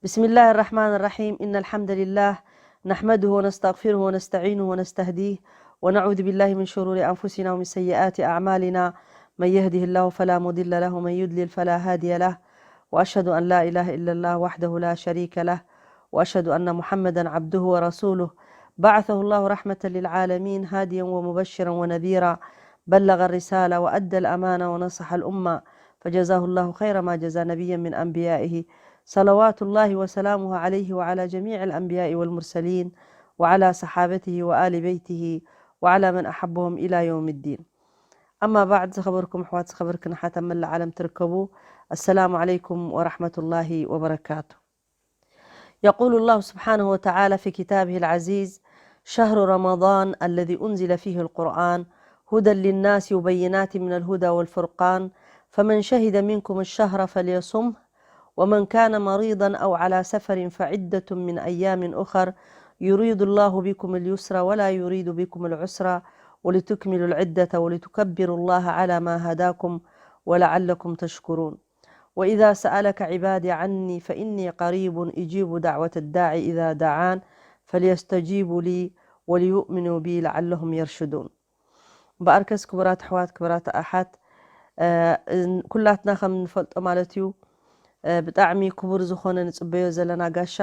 بسم الله الرحمن الرحيم. إن الحمد لله نحمده ونستغفره ونستعينه ونستهديه، ونعوذ بالله من شرور أنفسنا ومن سيئات أعمالنا. من يهده الله فلا مضل له ومن يضلل فلا هادي له. وأشهد أن لا إله إلا الله وحده لا شريك له، وأشهد أن محمدا عبده ورسوله، بعثه الله رحمة للعالمين هاديا ومبشرا ونذيرا، بلغ الرسالة وأدى الأمانة ونصح الأمة، فجزاه الله خير ما جزى نبيا من أنبيائه، صلوات الله وسلامه عليه وعلى جميع الأنبياء والمرسلين وعلى صحابته وآل بيته وعلى من أحبهم إلى يوم الدين. أما بعد، ዝኸበርኩም ኣሕዋት፣ ዝኸበርክን ኣሓት ኣብ መላእ ዓለም ትርከቡ፣ السلام عليكم ورحمة الله وبركاته. يقول الله سبحانه وتعالى في كتابه العزيز: شهر رمضان الذي أنزل فيه القرآن هدى للناس وبينات من الهدى والفرقان، فمن شهد منكم الشهر فليصمه، ومن كان مريضا أو على سفر فعدة من أيام أخر، يريد الله بكم اليسر ولا يريد بكم العسر، ولتكملوا العدة ولتكبروا الله على ما هداكم ولعلكم تشكرون. وإذا سألك عبادي عني فإني قريب أجيب دعوة الداع إذا دعان فليستجيبوا لي وليؤمنوا بي لعلهم يرشدون. እምበኣርከስ ክቡራት ኣሕዋት፣ ክቡራት ኣሓት፣ እ፣ እን-፣ ኩላትና ከም ንፈልጦ ማለት እዩ፣ እ፣ ብጣዕሚ ክቡር ዝኾነ ንጽበዮ ዘለና ጋሻ፣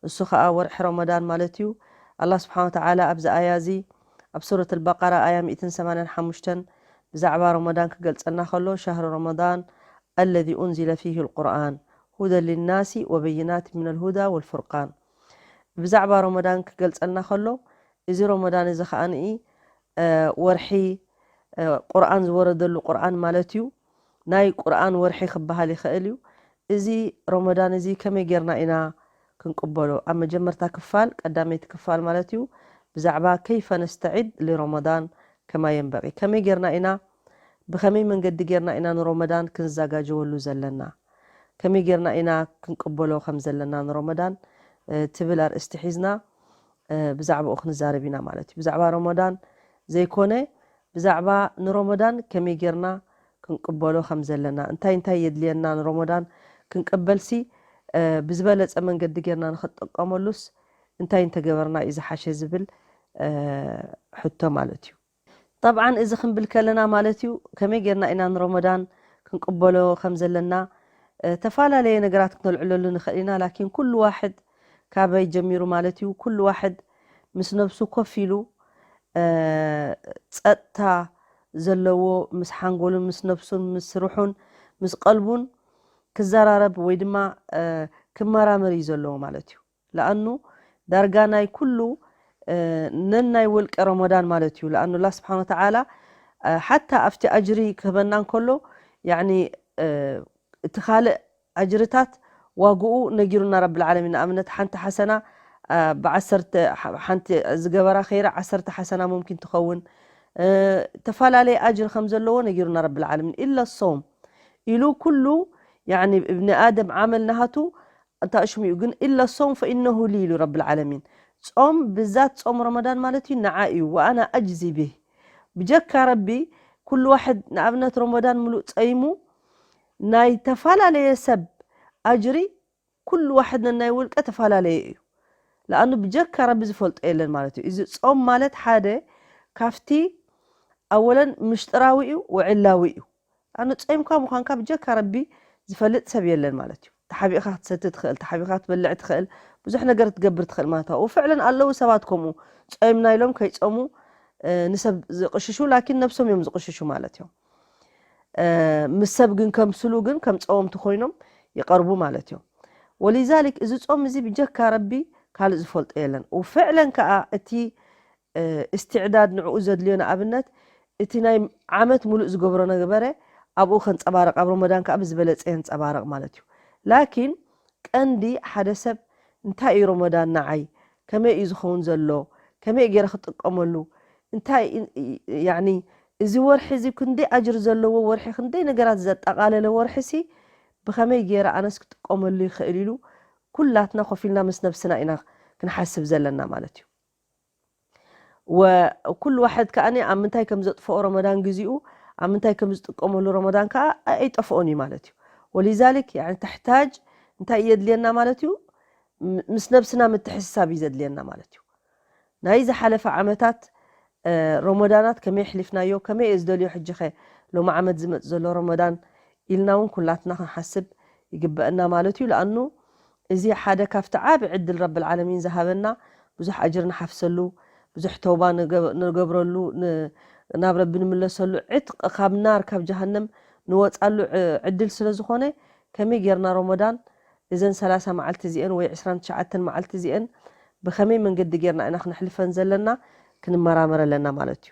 እሱ ኸኣ ወርሒ ረመዳን ማለት እዩ። ኣላህ ስብሓነ ወተዓላ ኣብዚ ኣያ እዚ፣ ኣብ ሱረት ኣልበቀራ ኣያ ሚእትን ሰማንያን ሓሙሽተን፣ ብዛዕባ ረመዳን ክገልጸልና ከሎ፣ ሸህሩ ረመዳን ኣለዚ ኡንዚለ ፊሂ ልቁርኣን ሁደን ሊናሲ ወበይናት ሚነል ሁዳ ወልፉርቃን። ብዛዕባ ረመዳን ክገልጸልና ከሎ፣ እዚ ረመዳን እዚ ኸኣ ንኢ፣ እ፣ ወርሒ፣ እ፣ ቁርኣን ዝወረደሉ ቁርኣን ማለት እዩ። ናይ ቁርኣን ወርሒ ክበሃል ይኽእል እዩ። እዚ ረመዳን እዚ ከመይ ጌርና ኢና ክንቅበሎ? ኣብ መጀመርታ ክፋል፣ ቀዳመይቲ ክፋል ማለት እዩ፣ ብዛዕባ ከይፈ ነስተዒድ ሊረመዳን ከማ የንበቂ። ከመይ ጌርና ኢና፣ ብኸመይ መንገዲ ጌርና ኢና ንረመዳን ክንዘጋጀወሉ ዘለና? ከመይ ጌርና ኢና ክንቅበሎ ከም ዘለና ንረመዳን፣ እ፣ ትብል ኣርእስቲ ሒዝና፣ እ፣ ብዛዕባኡ ክንዛረብ ኢና ማለት እዩ። ብዛዕባ ረመዳን ዘይኮነ፣ ብዛዕባ ንረመዳን ከመይ ጌርና ክንቅበሎ ከም ዘለና፣ እንታይ እንታይ የድልየና ንረመዳን ክንቅበልሲ፣ እ፣ ብዝበለጸ መንገዲ ጌርና ንኽንጥቀመሉስ እንታይ እንተገበርና እዩ ዝሓሸ ዝብል፣ እ፣ ሕቶ ማለት እዩ። ጠብዓን እዚ ክንብል ከለና ማለት እዩ፣ ከመይ ጌርና ኢና ንረመዳን ክንቅበሎ ከም ዘለና፣ እ፣ ተፈላለየ ነገራት ክነልዕለሉ ንኽእል ኢና። ላኪን ኩሉ ዋሕድ ካበይ ጀሚሩ ማለት እዩ፣ ኩሉ ዋሕድ ምስ ነብሱ ኮፍ ኢሉ፣ እ፣ ጸጥታ ዘለዎ፣ ምስ ሓንጎሉን ምስ ነብሱን ምስ ሩሑን ምስ ቀልቡን ክዘራረብ ወይ ድማ፣ እ፣ ክመራመር እዩ ዘለዎ ማለት እዩ። ለኣኑ ዳርጋ ናይ ኩሉ፣ እ፣ ነናይ ውልቀ ረመዳን ማለት እዩ። ለኣኑ ኣላህ ስብሓነ ወተዓላ፣ እ፣ ሓታ ኣብቲ ኣጅሪ ክህበና እንከሎ፣ ያዕኒ፣ እ፣ እቲ ካልእ ኣጅርታት ዋግኡ ነጊሩና ረብል ዓለሚን። ንኣብነት ሓንቲ ሓሰና፣ እ፣ ብዓሰርተ፣ ሓ-፣ ሓንቲ ዝገበራ ኸይራ ዓሰርተ ሓሰና ሙምኪን ትኸውን። እ፣ ተፈላለየ ኣጅሪ ከም ዘለዎ ነጊሩና ረብል ዓለሚን። ኢላ ሶም ኢሉ ኩሉ፣ ያዕኒ እብኒ ኣደም ዓመል ናሃቱ እንታይ ሽሙ እዩ ግን፣ ኢላ ሶም ፈኢነሁ ሊ ኢሉ ረብል ዓለሚን። ጾም ብዛት ጾም ረመዳን ማለት እዩ ንዓ እዩ፣ ወኣና ኣጅዚ ቢህ። ብጀካ ረቢ ኩሉ ዋሕድ ንኣብነት ረመዳን ምሉእ ጸይሙ ናይ ተፈላለየ ሰብ ኣጅሪ ኩሉ ዋሕድ ነናይ ውልቀ ተፈላለየ እዩ። ለኣኑ ብጀካ ረቢ ዝፈልጦ የለን ማለት እዩ። እዚ ጾም ማለት ሓደ ካብቲ ኣወለን ምሽጥራዊ እዩ፣ ውዕላዊ እዩ። ኣነ ጾይምካ ምዃንካ ብጀካ ረቢ ዝፈልጥ ሰብ የለን ማለት እዩ። ተሓቢእካ ክትሰቲ ትኽእል፣ ተሓቢእካ ክትበልዕ ትኽእል፣ ብዙሕ ነገር ክትገብር ትኽእል ማለት እዩ። ፍዕለን ኣለዉ ሰባት ከምኡ ጾይምና ኢሎም ከይጾሙ፣ እ፣ ንሰብ ዝቕሽሹ፣ ላኪን ነብሶም እዮም ዝቕሽሹ ማለት እዮም። እ፣ ምስ ሰብ ግን ከምስሉ ግን ከም ጸወምቲ ኮይኖም ይቐርቡ ማለት እዮም። ወሊዛሊክ እዚ ጾም እዚ ብጀካ ረቢ ካልእ ዝፈልጦ የለን። ወፍዕለን ከኣ እቲ እ፣ እስትዕዳድ ንዕኡ ዘድልዮ ንኣብነት እቲ ናይ ዓመት ሙሉእ ዝገብሮ ነበረ ኣብኡ ከንጸባርቕ፣ ኣብ ረመዳን ከኣ ብዝበለጸ የንጸባርቕ ማለት እዩ። ላኪን ቀንዲ ሓደ ሰብ እንታይ እዩ ረመዳን ንዓይ? ከመይ እዩ ዝኸውን ዘሎ? ከመይ ገይረ ክጥቀመሉ? እንታይ እ-፣ እ-፣ ያዕኒ እዚ ወርሒ እዚ ክንደይ ኣጅር ዘለዎ ወርሒ፣ ክንደይ ነገራት ዘጠቓለለ ወርሒ ሲ ብኸመይ ገይረ ኣነስ ክጥቀመሉ ይኽእል ኢሉ ኩላትና ኮፍ ኢልና ምስ ነብስና ኢና ክንሓስብ ዘለና ማለት እዩ። ወኩሉ ዋሕድ ከኣ ኣብ ምንታይ ከም ዘጥፍኦ ረመዳን ግዚኡ፣ ኣብ ምንታይ ከም ዝጥቀመሉ ረመዳን ከኣ ኣይጠፍኦን እዩ ማለት እዩ። ወሊዛሊክ ያዕኒ ተሕታጅ እንታይ የድልየና ማለት እዩ? ም-፣ ምስ ነብስና ምትሕስሳብ እዩ ዘድልየና ማለት እዩ። ናይ ዝሓለፈ ዓመታት፣ እ፣ ሮሞዳናት ከመይ ኣሕሊፍናዮ፣ ከመይ እየ ዝደልዮ፣ ሕጂ ኸ ሎሚ ዓመት ዝመጽእ ዘሎ ሮሞዳን ኢልና እውን ኩላትና ክንሓስብ ይግበአና ማለት እዩ። ለኣኑ እዚ ሓደ ካብቲ ዓቢ ዕድል ረብል ዓለሚን ዝሃበና፣ ብዙሕ ኣጅር ንሓፍሰሉ፣ ብዙሕ ተውባ ንገብ-፣ ንገብረሉ፣ ን-፣ ናብ ረቢ ንምለሰሉ፣ ዕትቕ ካብ ናር፣ ካብ ጀሃነም ንወጻሉ ዕ-፣ ዕድል ስለ ዝኾነ፣ ከመይ ጌርና ሮሞዳን እዘን ሰላሳ መዓልቲ እዚአን ወይ ዕስራን ትሽዓተን መዓልቲ እዚአን ብኸመይ መንገዲ ጌርና ኢና ክነሕልፈን ዘለና ክንመራመር ኣለና ማለት እዩ።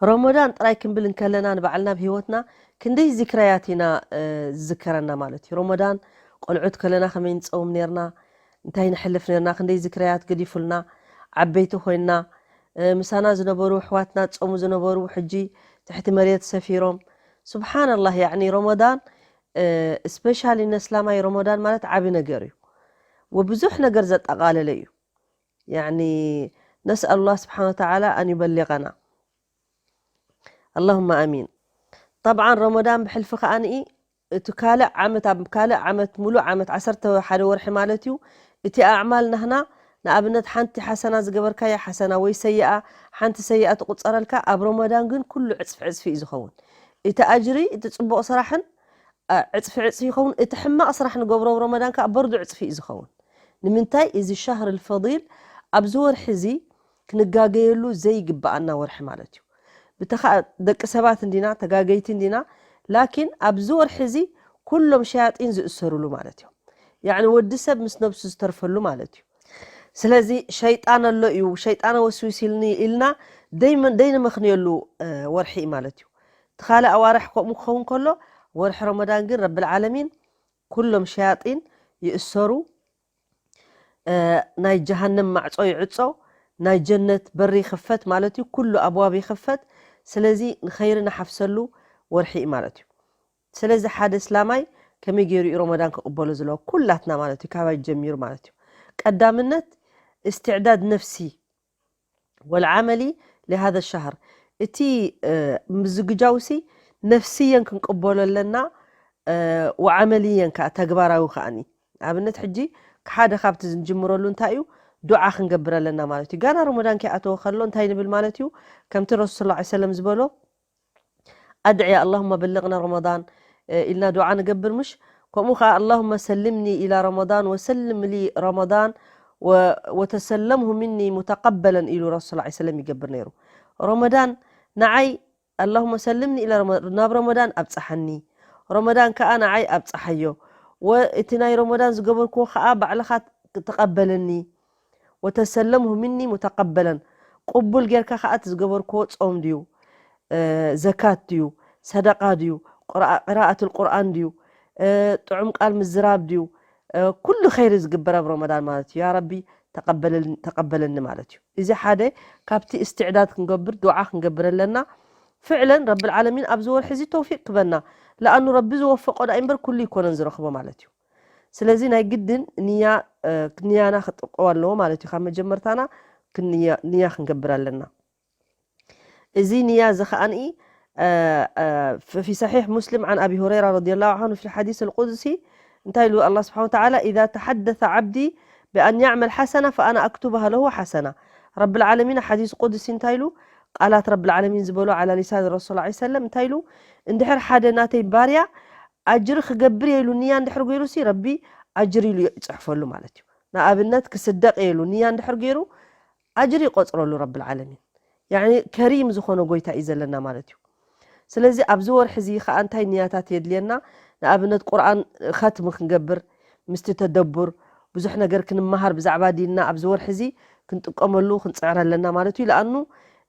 ሮሞዳን ጥራይ ክንብል እንከለና ንባዕልና ኣብ ህይወትና ክንደይ ዝክረያት ኢና፣ እ፣ ዝዝከረና ማለት እዩ። ሮሞዳን ቆልዑት ከለና ከመይ ንጸውም ኔርና፣ እንታይ ነሕልፍ ኔርና፣ ክንደይ ዝክረያት ገዲፉልና፣ ዓበይቲ ኮይንና፣ እ፣ ምሳና ዝነበሩ ኣሕዋትና ጾሙ ዝነበሩ ሕጂ ትሕቲ መሬት ሰፊሮም። ሱብሓነላህ፣ ያዕኒ ሮሞዳን፣ እ፣ ስፔሻሊ ነስላማይ ሮሞዳን ማለት ዓቢ ነገር እዩ። ወብዙሕ ነገር ዘጠቓለለ እዩ። ያዕኒ ነስኣል ላህ ስብሓነ ወተዓላ ኣን ዩበሊቀና። ኣላሁመ ኣሚን። ጠብዓን ሮሞዳን ብሕልፊ ከኣንኢ እቲ ካልእ ዓመት፣ ኣብ ካልእ ዓመት፣ ሙሉእ ዓመት፣ ዓሰርተ ሓደ ወርሒ ማለት እዩ። እቲ ኣዕማል ናህና፣ ንኣብነት ሓንቲ ሓሰና ዝገበርካያ ሓሰና ወይ ሰይኣ፣ ሓንቲ ሰይኣ ትቑጸረልካ፣ ኣብ ሮሞዳን ግን ኩሉ ዕጽፊ ዕጽፊ እዩ ዝኸውን። እቲ ኣጅሪ፣ እቲ ጽቡቕ ስራሕን፣ እ፣ ዕጽፊ ዕጽፊ ይኸውን። እቲ ሕማቕ ስራሕ ንገብሮ ኣብ ሮሞዳን ከኣ በርዱ ዕጽፊ እዩ ዝኸውን። ንምንታይ? እዚ ሻህር ልፈዲል ኣብዚ ወርሒ እዚ ክንጋገየሉ ዘይግብኣና ወርሒ ማለት እዩ። ብተኻ-፣ ደቂ ሰባት እንዲና፣ ተጋገይቲ እንዲና፣ ላኪን ኣብዚ ወርሒ እዚ ኩሎም ሸያጢን ዝእሰሩሉ ማለት እዮም። ያዕኒ ወዲ ሰብ ምስ ነብሱ ዝተርፈሉ ማለት እዩ። ስለዚ ሸይጣን ኣሎ እዩ፣ ሸይጣን ወስዊስ ኢልኒ ኢልና ደይመ-፣ ደይንመኽንየሉ፣ እ፣ ወርሒ እዩ ማለት እዩ። እቲ ካልእ ኣዋርሕ ከምኡ ክኸውን ከሎ፣ ወርሒ ረመዳን ግን ረብል ዓለሚን ኩሎም ሸያጢን ይእሰሩ፣ እ፣ ናይ ጀሃነም ማዕጾ ይዕጾ፣ ናይ ጀነት በሪ ይኽፈት ማለት እዩ። ኩሉ ኣብዋብ ይኽፈት። ስለዚ ንኸይሪ ንሓፍሰሉ ወርሒ እዩ ማለት እዩ። ስለዚ ሓደ እስላማይ ከመይ ገይሩ እዩ ረመዳን ክቕበሎ ዘለዎ? ኩላትና ማለት እዩ፣ ካባይ ጀሚሩ ማለት እዩ። ቀዳምነት እስትዕዳድ ነፍሲ ወልዓመሊ ሊሃዘ ሻህር። እቲ፣ እ፣ ምዝግጃውሲ ነፍስየን ክንቅበሎ ኣለና፣ እ፣ ወዓመልየን ከዓ ተግባራዊ ከዓኒ። ኣብነት ሕጂ ሓደ ካብቲ ዝንጅምረሉ እንታይ እዩ? ዱዓ ክንገብር ኣለና ማለት እዩ። ጋና ረመዳን ከይኣተወ ከሎ እንታይ ንብል ማለት እዩ? ከምቲ ረሱል ሰለላሁ ዐለይሂ ወሰለም ዝበሎ፣ ኣድዕያ ኣላሁመ በልቕና ረመዳን፣ እ፣ ኢልና ዱዓ ንገብር ምሽ? ከምኡ ኸዓ ኣላሁመ ሰልምኒ ኢላ ረመዳን ወሰልም ሊ ረመዳን ወ-፣ ወተሰለምሁ ሚኒ ሙተቀበለን ኢሉ ረሱል ሰለላሁ ዐለይሂ ወሰለም ይገብር ነይሩ። ረመዳን ንዓይ ኣላሁመ ሰልምኒ ኢላ ረመ-፣ ናብ ረመዳን ኣብጽሓኒ፣ ረመዳን ከኣ ንዓይ ኣብጽሓዮ፣ ወ-፣ እቲ ናይ ረመዳን ዝገበርክዎ ከኣ ባዕልኻ ተቐበለኒ። ወተሰለምሁ ሚኒ ሙተቀበለን። ቅቡል ጌርካ ከኣ እቲ ዝገበርክዎ ጾም ድዩ፣ እ፣ ዘካት ድዩ፣ ሰደቃ ድዩ፣ ቁርኣ-፣ ቅራኣቱል ቁርኣን ድዩ፣ እ፣ ጥዑም ቃል ምዝራብ ድዩ፣ እ፣ ኩሉ ኸይሪ ዝግበር ኣብ ረመዳን ማለት እዩ። ያ ረቢ ተቀበለል-፣ ተቀበለኒ ማለት እዩ። እዚ ሓደ ካብቲ እስትዕዳድ ክንገብር፣ ዱዓ ክንገብር ኣለና። ፍዕለን ረብል ዓለሚን ኣብዚ ወርሒ እዚ ተውፊቅ ክበና። ለኣኑ ረቢ ዝወፈቆ ዳኣ እምበር ኩሉ ይኮነን ዝረኽቦ ማለት እዩ። ስለዚ ናይ ግድን ንያ፣ እ፣ ንያና ክጥቆ ኣለዎ ማለት እዩ። ካብ መጀመርታና ክንያ-፣ ንያ ክንገብር ኣለና። እዚ ንያ እዚ ከኣንኢ፣ እ፣ እ፣ ف-، في صحيح مسلم عن أبي هريرة رضي الله عنه في الحديث القدسي እንታይ ኢሉ ኣላህ ስብሓን ወተዓላ፣ إذا تحدث عبدي بأن يعمل حسنة فأنا أكتبها له حسنة። ረብል ዓለሚን ሓዲስ ቁድሲ እንታይ ኢሉ፣ ቃላት ረብል ዓለሚን ዝበሎ ዓላ ሊሳን ረሱል ላ ሰለም እንታይ ኢሉ፣ እንድሕር ሓደ ናተይ ባርያ ኣጅሪ ክገብር እየ ኢሉ ንያ እንድሕር ገይሩሲ ረቢ ኣጅሪ ኢሉ ይፅሕፈሉ ማለት እዩ። ንኣብነት ክስደቅ እየ ኢሉ ንያ እንድሕር ገይሩ ኣጅሪ ይቆፅረሉ ረብል ዓለሚን። ያዕኒ ከሪም ዝኾነ ጎይታ እዩ ዘለና ማለት እዩ። ስለዚ ኣብዚ ወርሒ እዚ ከዓ እንታይ ንያታት የድልየና? ንኣብነት ቁርኣን ኸትሚ ክንገብር፣ ምስቲ ተደቡር ብዙሕ ነገር ክንመሃር ብዛዕባ ዲንና ኣብዚ ወርሒ እዚ ክንጥቀመሉ ክንፅዕር ኣለና ማለት እዩ። ለኣኑ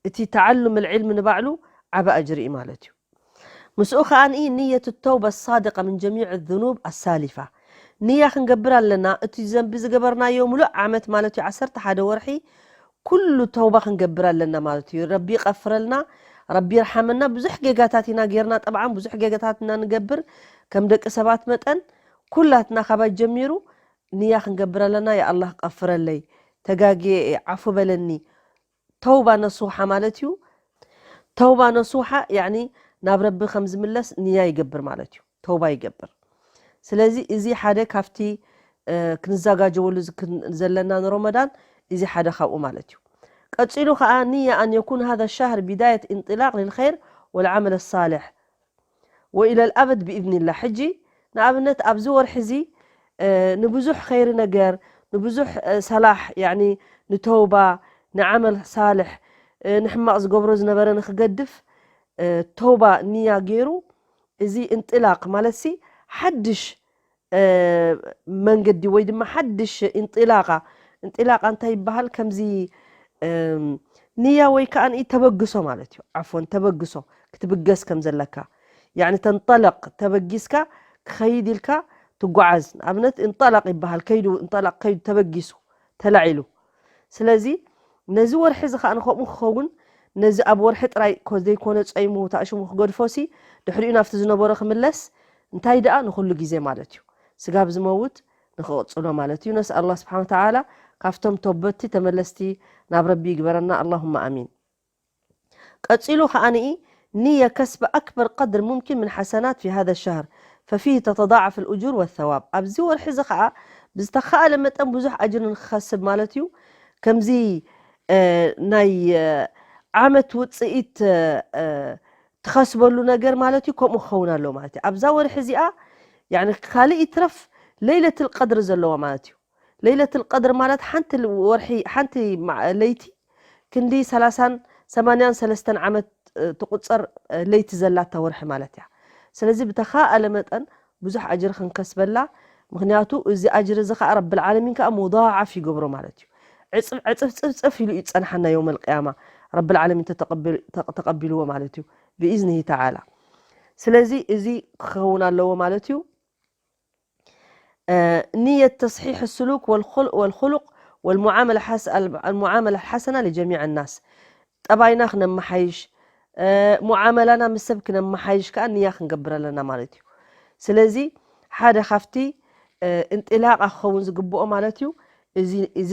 እቲ ተዓሉም ልዕልሚ ንባዕሉ ዓቢ ኣጅሪ እዩ ማለት እዩ። ምስኡ ከኣ ንየቱ ተውባ ሳድቃ ምን ጀሚዕ ዙኑብ ኣሳሊፋ ንያ ክንገብር ኣለና። እቲ ዘንቢ ዝገበርናዮ ሙሉእ ዓመት ማለት እዩ፣ ዓሰርተ ሓደ ወርሒ ኩሉ ተውባ ክንገብር ኣለና ማለት እዩ። ረቢ ይቐፍረልና፣ ረቢ ይርሓመና። ብዙሕ ጌጋታት ኢና ጌርና፣ ጠብዓን ብዙሕ ጌጋታት ኢና ንገብር። ከም ደቂ ሰባት መጠን ኩላትና ካባይ ጀሚሩ ንያ ክንገብር ኣለና። ያ ኣላህ ቀፍረለይ፣ ተጋግየ እየ፣ ዓፉ በለኒ። ተውባ ነሱሓ ማለት እዩ። ተውባ ነሱሓ ያዕኒ ናብ ረቢ ከም ዝምለስ ንያ ይገብር ማለት እዩ። ተውባ ይገብር። ስለዚ እዚ ሓደ ካብቲ ክንዘጋጀወሉ ዘለና ንሮመዳን እዚ ሓደ ካብኡ ማለት እዩ። ቀጺሉ ከዓ ንያ ኣን የኩን ሃذا الشهر بداية انطلاق للخير والعمل الصالح وإلى الأبد بإذن الله። ሕጂ ንኣብነት ኣብዚ ወርሒ እዚ ንብዙሕ ኸይሪ ነገር፣ ንብዙሕ ሰላሕ፣ ያኒ ንተውባ፣ ንዓመል ሳልሕ፣ ንሕማቕ ዝገብሮ ዝነበረ ንክገድፍ ተውባ ንያ ገይሩ፣ እዚ እንጥላቕ ማለት ሲ ሓድሽ መንገዲ ወይ ድማ ሓድሽ እንጥላቓ። እንጥላቓ እንታይ ይበሃል? ከምዚ ንያ ወይ ከዓ ንኢ ተበግሶ ማለት እዩ። ዓፎን ተበግሶ ክትብገስ ከም ዘለካ፣ ያኒ ተንጠለቕ፣ ተበጊስካ ክኸይድ ኢልካ ትጓዓዝ። ንኣብነት እንጠላቕ ይበሃል። ከይዱ እንጠላቕ፣ ከይዱ ተበጊሱ፣ ተላዒሉ። ስለዚ ነዚ ወርሒ እዚ ከዓ ንከምኡ ክኸውን፣ ነዚ ኣብ ወርሒ ጥራይ ዘይኮነ ጸይሙ ታእሽሙ ክገድፎ ሲ ድሕሪኡ ናብቲ ዝነበሮ ክምለስ እንታይ ደኣ ንኹሉ ግዜ ማለት እዩ። ስጋብ ዝመውት ንክቕጽሎ ማለት እዩ። ነስኣል ኣላህ ስብሓን ወተዓላ ካብቶም ተበቲ ተመለስቲ ናብ ረቢ ይግበረና። ኣላሁማ ኣሚን። ቀጺሉ ከኣ ንኢ ንየ ከስበ ኣክበር ቀድር ሙምኪን ምን ሓሰናት ፊ ሃذا الشهر ففيه تتضاعف الأجور والثواب። ኣብዚ ወርሒ እዚ ከኣ ብዝተኻእለ መጠን ብዙሕ ኣጅር ንክኸስብ ማለት እዩ። ከምዚ ናይ ዓመት ውፅኢት ትኸስበሉ ነገር ማለት እዩ። ከምኡ ክኸውን ኣለዎ ማለት እዩ። ኣብዛ ወርሒ እዚኣ ያኒ ካልእ ይትረፍ ለይለትል ቀድሪ ዘለዋ ማለት እዩ። ለይለትል ቀድር ማለት ሓንቲ ወርሒ፣ ሓንቲ ለይቲ ክንዲ ሰላሳን ሰማንያን ሰለስተን ዓመት ትቁፀር ለይቲ ዘላታ ወርሒ ማለት እያ። ስለዚ ብተኻእለ መጠን ብዙሕ ኣጅሪ ክንከስበላ፣ ምክንያቱ እዚ ኣጅሪ እዚ ከዓ ረብል ዓለሚን ከዓ ሙዳዓፍ ይገብሮ ማለት እዩ። ዕፅፍ ዕፅፍ ፅፍፅፍ ኢሉ እዩ ዝፀንሓና የውመል ቅያማ፣ ረብል ዓለሚን ተተቐቢልዎ ማለት እዩ ብኢዝኒሂ ተዓላ። ስለዚ እዚ ክኸውን ኣለዎ ማለት እዩ። ንየት ተስሒሕ ስሉክ ወልኹሉቅ ወልሙዓመላ ሓሰና ልጀሚዕ ናስ። ጠባይና ክነመሓይሽ፣ ሙዓመላና ምስ ሰብ ክነመሓይሽ ከዓ ንያ ክንገብር ኣለና ማለት እዩ። ስለዚ ሓደ ካብቲ እንጢላቃ ክኸውን ዝግብኦ ማለት እዩ። እዚ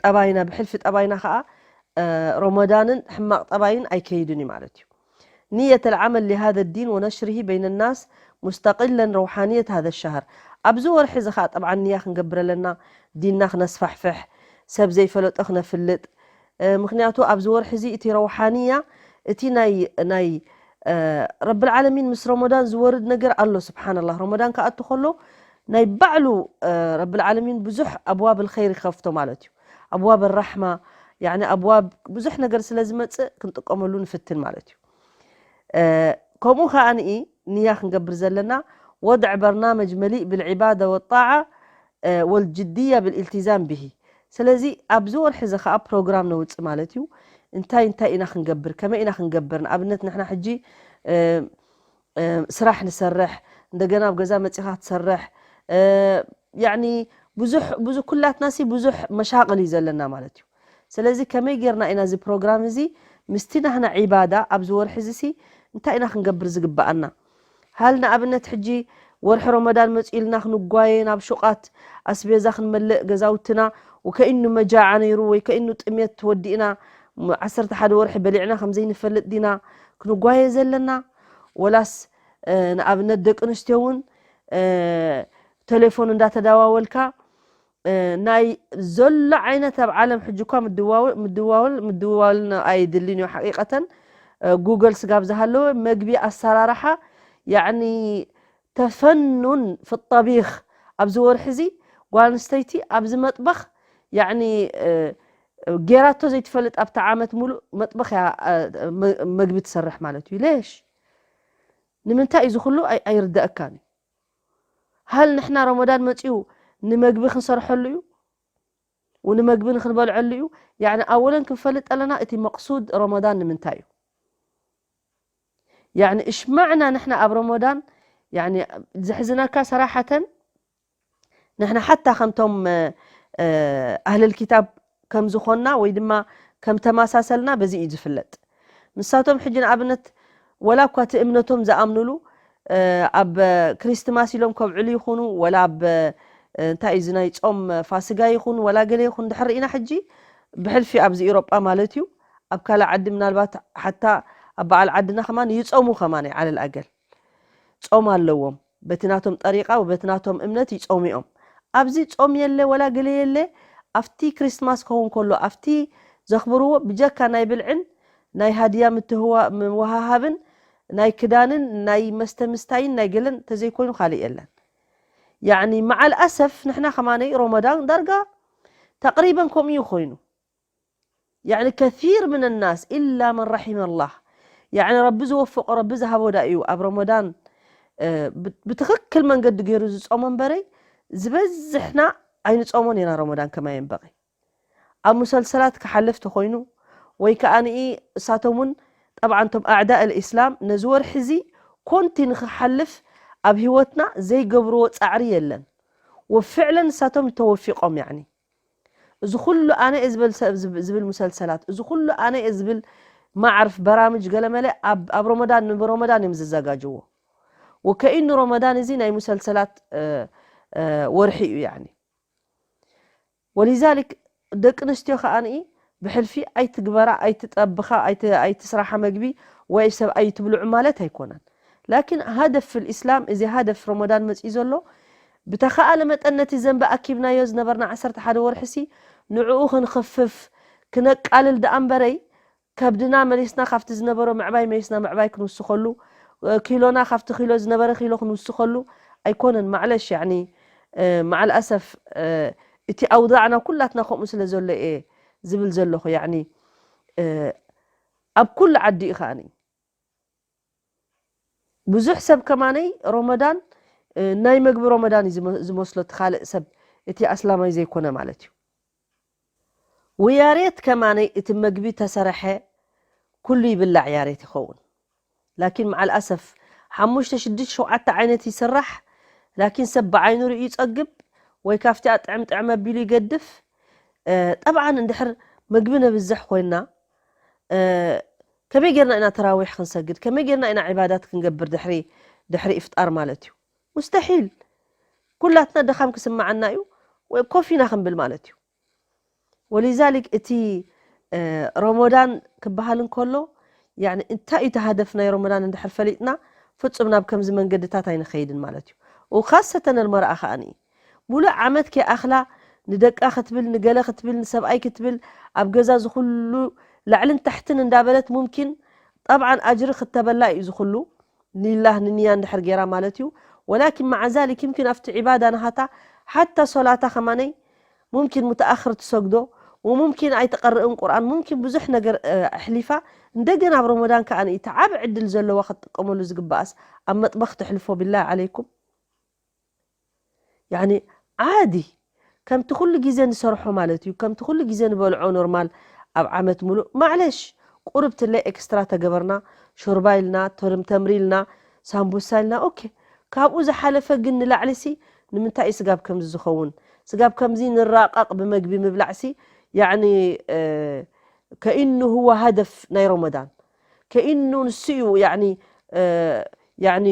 ጠባይና፣ ብሕልፊ ጠባይና ከዓ ረመዳንን ሕማቕ ጠባይን ኣይከይድን እዩ ማለት እዩ። ንየት ልዓመል ሊሃذ ዲን ወነሽርሂ በይነ ናስ ሙስተቅለን ረውሓንየት ሃذ ሸሃር። ኣብዚ ወርሒ እዚ ከዓ ጠብዓ ንያ ክንገብር ኣለና፣ ዲንና ክነስፋሕፍሕ፣ ሰብ ዘይፈለጦ ክነፍልጥ። ምክንያቱ ኣብዚ ወርሒ እዚ እቲ ረውሓንያ፣ እቲ ናይ ናይ ረብል ዓለሚን ምስ ረመዳን ዝወርድ ነገር ኣሎ። ስብሓንላህ፣ ረመዳን ክኣቱ ከሎ ናይ ባዕሉ ረብል ዓለሚን ብዙሕ ኣብዋብ ልኸይር ይኸፍቶ ማለት እዩ። ኣብዋብ ራሕማ፣ ያኒ ኣብዋብ ብዙሕ ነገር ስለ ዝመፅእ ክንጥቀመሉ ንፍትን ማለት እዩ። ከምኡ ከዓ ንኢ ንያ ክንገብር ዘለና ወድዕ በርናመጅ መሊእ ብልዕባዳ ወጣዓ ወልጅድያ ብልኢልትዛም ብሂ። ስለዚ ኣብዚ ወርሒ እዚ ከዓ ፕሮግራም ነውፅእ ማለት እዩ። እንታይ እንታይ ኢና ክንገብር፣ ከመይ ኢና ክንገብር? ንኣብነት ንሕና ሕጂ ስራሕ ንሰርሕ፣ እንደገና ኣብ ገዛ መፂኻ ትሰርሕ፣ ያኒ ብዙሕ ብዙ ኩላትና ሲ ብዙሕ መሻቅል እዩ ዘለና ማለት እዩ። ስለዚ ከመይ ጌርና ኢና እዚ ፕሮግራም እዚ ምስቲ ናህና ዒባዳ ኣብዚ ወርሒ እዚ ሲ እንታይ ኢና ክንገብር ዝግበኣና? ሃል ንኣብነት ሕጂ ወርሒ ረመዳን መፂኡልና ክንጓየ ናብ ሹቃት ኣስቤዛ ክንመልእ ገዛውትና ወከኢኑ መጃዓ ነይሩ ወይ ከኢኑ ጥሜት ወዲእና ዓሰርተ ሓደ ወርሒ በሊዕና ከምዘይንፈልጥ ዲና ክንጓየ ዘለና? ወላስ ንኣብነት ደቂ ኣንስትዮ እውን ቴሌፎን እንዳተዳዋወልካ ናይ ዘሎ ዓይነት ኣብ ዓለም ሕጂ እኳ ምድዋወል ምድዋወል ኣይድልን እዩ ሓቂቀተን። ጉግል ስጋብ ዝሃለወ መግቢ ኣሰራርሓ ያኒ ተፈኑን ፍጠቢኽ ኣብዚ ወርሒ እዚ ጓል ኣንስተይቲ ኣብዚ መጥበኽ ያኒ ጌራቶ ዘይትፈልጥ ኣብታ ዓመት ሙሉእ መጥበኽ እያ መግቢ ትሰርሕ ማለት እዩ። ሌሽ ንምንታይ እዩ ዝኩሉ ኣይርደአካን እዩ። ሃል ንሕና ረመዳን መፂኡ ንመግቢ ክንሰርሐሉ እዩ? ንመግቢ ንክንበልዐሉ እዩ? ያኒ ኣወለን ክንፈልጥ ኣለና እቲ መቅሱድ ረመዳን ንምንታይ እዩ? ያኒ እሽማዕና ንሕና ኣብ ረመዳን ያኒ ዘሕዝነካ ሰራሓተን ንሕና ሓታ ከምቶም ኣህለል ኪታብ ከም ዝኾንና ወይ ድማ ከም ተመሳሰልና በዚ እዩ ዝፍለጥ። ንሳቶም ሕጂ ንኣብነት ወላ እኳ እቲ እምነቶም ዝኣምኑሉ ኣብ ክሪስትማስ ኢሎም ከብዕሉ ይኹኑ ወላ ኣብ እንታይ እዩ ናይ ጾም ፋስጋ ይኹን ወላ ገለ ይኹን ድሕር ኢና ሕጂ ብሕልፊ ኣብዚ ኢሮጳ ማለት እዩ ኣብ ካልእ ዓዲ ምናልባት ሓታ ኣብ በዓል ዓድና ከማን ይጾሙ ከማን ዓለል ኣገል ጾም ኣለዎም። በቲ ናቶም ጠሪቃ ወበቲ ናቶም እምነት ይጾሙ እዮም። ኣብዚ ጾም የለ ወላ ገለ የለ። ኣብቲ ክሪስማስ ክኸውን ከሎ ኣብቲ ዘኽብርዎ ብጀካ ናይ ብልዕን ናይ ሃድያ ምትህዋ ምውሃሃብን ናይ ክዳንን ናይ መስተ ምስታይን ናይ ገለን ተዘይኮይኑ ካልእ የለን። ያዕኒ መዓል ኣሰፍ ንሕና ከማነይ ሮመዳን ዳርጋ ተቕሪበን ከምኡ እዩ ኮይኑ። ያዕኒ ከሲር ምን ናስ ኢላ መን ረሒመ ላህ፣ ያዕኒ ረቢ ዝወፈቆ ረቢ ዝሃቦ ዳ እዩ ኣብ ረመዳን ብትኽክል መንገዲ ገይሩ ዝጾሞ እምበረይ ዝበዝሕና ኣይንጾሞን ኢና ረመዳን ከማ የንበቂ። ኣብ ሙሰልሰላት ክሓልፍ ተኾይኑ ወይ ከኣ ንኢ እሳቶም እውን ጠብዓ እቶም ኣዕዳእ ልእስላም ነዚ ወርሒ እዚ ኮንቲ ንክሓልፍ ኣብ ህይወትና ዘይገብርዎ ጻዕሪ የለን። ወፍዕለን እሳቶም ተወፊቆም ያዕኒ እዚ ኩሉ ኣነ እየ ዝበል ሰብ ዝብ- ዝብል ሙሰልሰላት እዚ ኩሉ ኣነ እየ ዝብል ማዕርፍ በራምጅ ገለመለ ኣብ ኣብ ረመዳን ንረመዳን እዮም ዝዘጋጅዎ። ወከኢኑ ረመዳን እዚ ናይ ሙሰልሰላት እ፣ እ፣ ወርሒ እዩ ያዕኒ። ወሊዛሊክ ደቂ ኣንስትዮ ከኣ ንኢ ብሕልፊ ኣይትግበራ ኣይትጠብኻ ኣይት- ኣይትስራሓ መግቢ ወይ ሰብ ኣይትብልዑ ማለት ኣይኮነን። ላኪን ሃደፍ ፍል ኢስላም እዚ ሃደፍ ረመዳን መፅኡ ዘሎ ብተኸኣለ መጠን ነቲ ዘንቢ ኣኪብናዮ ዝነበርና ዓሰርተ ሓደ ወርሒ ሲ ንዕኡ ክንኽፍፍ ክነቃልል ደኣ እምበረይ ከብድና መሊስና ካብቲ ዝነበሮ ምዕባይ መሊስና ምዕባይ ክንውስኸሉ ኪሎና ካብቲ ኪሎ ዝነበረ ኪሎ ክንውስኸሉ ኣይኮነን። ማዕለሽ ያኒ መዓል ኣሰፍ እቲ ኣውዳዕና ኩላትና ከምኡ ስለ ዘሎ እየ ዝብል ዘለኹ። ያኒ ኣብ ኩሉ ዓዲ እዩ ከኣኒ ብዙሕ ሰብ ከማነይ ሮመዳን ናይ መግቢ ሮመዳን እዩ ዝመ- ዝመስሎ እቲ ካልእ ሰብ እቲ ኣስላማይ ዘይኮነ ማለት እዩ። ወያሬት ከማነይ እቲ መግቢ ተሰረሐ ኩሉ ይብላዕ ያሬት ይኸውን። ላኪን መዓል ኣሰፍ ሓሙሽተ ሽዱሽተ ሸውዓተ ዓይነት ይስራሕ። ላኪን ሰብ ብዓይኑ ርእዩ ይጸግብ ወይ ካብቲ ኣጥዕም ጥዕም ኣቢሉ ይገድፍ። ጠብዓን እንድሕር መግቢ ነብዝሕ ኮይና ከመይ ጌርና ኢና ተራዊሕ ክንሰግድ ከመይ ጌርና ኢና ዕባዳት ክንገብር ድሕሪ ድሕሪ ኢፍጣር ማለት እዩ። ሙስተሒል ኩላትና ድኻም ክስምዓና እዩ። ወይ ኮፍ ኢና ክንብል ማለት እዩ። ወሊዛሊክ እቲ ረሞዳን ክበሃል እንከሎ ያኒ እንታይ እዩ እቲ ሃደፍ ናይ ረሞዳን እንድሕር ፈሊጥና ፍጹም ናብ ከምዚ መንገድታት ኣይንኸይድን ማለት እዩ። ወካሰተን ኣልመርኣ ከኣኒ ሙሉእ ዓመት ከይኣኽላ ንደቃ ክትብል ንገለ ክትብል ንሰብኣይ ክትብል ኣብ ገዛ ዝኹሉ ላዕልን ታሕትን እንዳበለት ሙምኪን ጠብዓን ኣጅሪ ክተበላ እዩ ዝኹሉ ኒላህ ንንያ እንድሕር ጌራ ማለት እዩ። ወላኪን መዓ ዛሊክ ይምኪን ኣብቲ ዒባዳ ናሃታ ሓታ ሶላታ ከማነይ ሙምኪን ሙተኣኽር ትሰግዶ ወሙምኪን ኣይትቐርእን ቁርኣን ሙምኪን ብዙሕ ነገር ኣሕሊፋ እንደገና ኣብ ረመዳን ከኣ እቲ ዓቢ ዕድል ዘለዋ ክትጥቀመሉ ዝግበኣስ ኣብ መጥበኽ ተሕልፎ ቢላሂ ዓለይኩም። ያኒ ዓዲ ከምቲ ኩሉ ግዜ ንሰርሖ ማለት እዩ ከምቲ ኩሉ ግዜ ንበልዖ ኖርማል ኣብ ዓመት ሙሉእ ማዕለሽ ቁርብ ትለ ኤክስትራ ተገበርና ሾርባ ኢልና ተርም ተምሪ ኢልና ሳምቡሳ ኢልና ኦኬ ካብኡ ዝሓለፈ ግን ንላዕሊ ሲ ንምንታይ እዩ ስጋብ ከምዚ ዝኸውን ስጋብ ከምዚ ንራቐቕ ብመግቢ ምብላዕ ሲ ያኒ ከኢኑ ህወ ሃደፍ ናይ ረመዳን ከኢኑ ንሱ እዩ ያኒ ያኒ